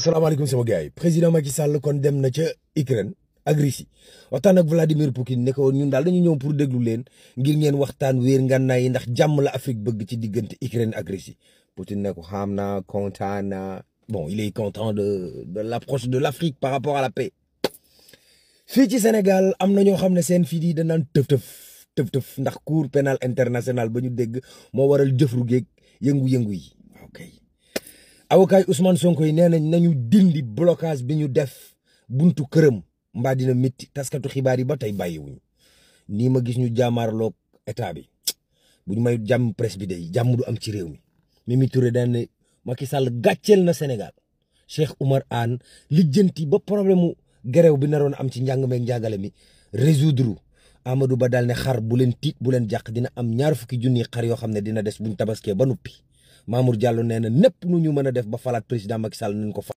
asalaamaaleykum sama gars yi président Macky Sall kon dem na ca Ukraine ak Russie waxtaan ak Vladimir Poutine ne ko ñun daal dañu ñëw pour déglu leen ngir ngeen waxtaan wéer ngànnaay yi ndax jàmm la Afrique bëgg ci diggante Ukraine ak Russie Poutine ne ko xam naa kontaan naa bon il est content de l'approche de l'Afrique par rapport à la paix. fii ci Sénégal am na ñoo xam ne seen fii di danaan tëf ndax cour pénal international ba ñu dégg moo waral jëfru géeg yëngu-yëngu yi ok. avocat Ousmane Sonko yi nee nañ nañu dindi blocage bi ñu def buntu këram mbaa dina métti taskatu xibaar yi ba tey bàyyiwuñu nii ma gis ñu jaamaarloog état bi bu ñu may jàmm presse bi day jàmm du am ci réew mi. Mimi Touré daan ne Macky Sall gàcceel na Sénégal Cheikh Oumar Anne lijjanti ba problème mu gerew bi naroon am ci njàng meeg njàngale mi résoudre Amadou Ba daal ne xar bu leen tiit bu leen jàq dina am 20 junni xar yoo xam ne dina des buñ tabaskee ba noppi. Mamour Diallo nee na népp nu ñu mën a def ba falaat président Macky Sall nañ ko fa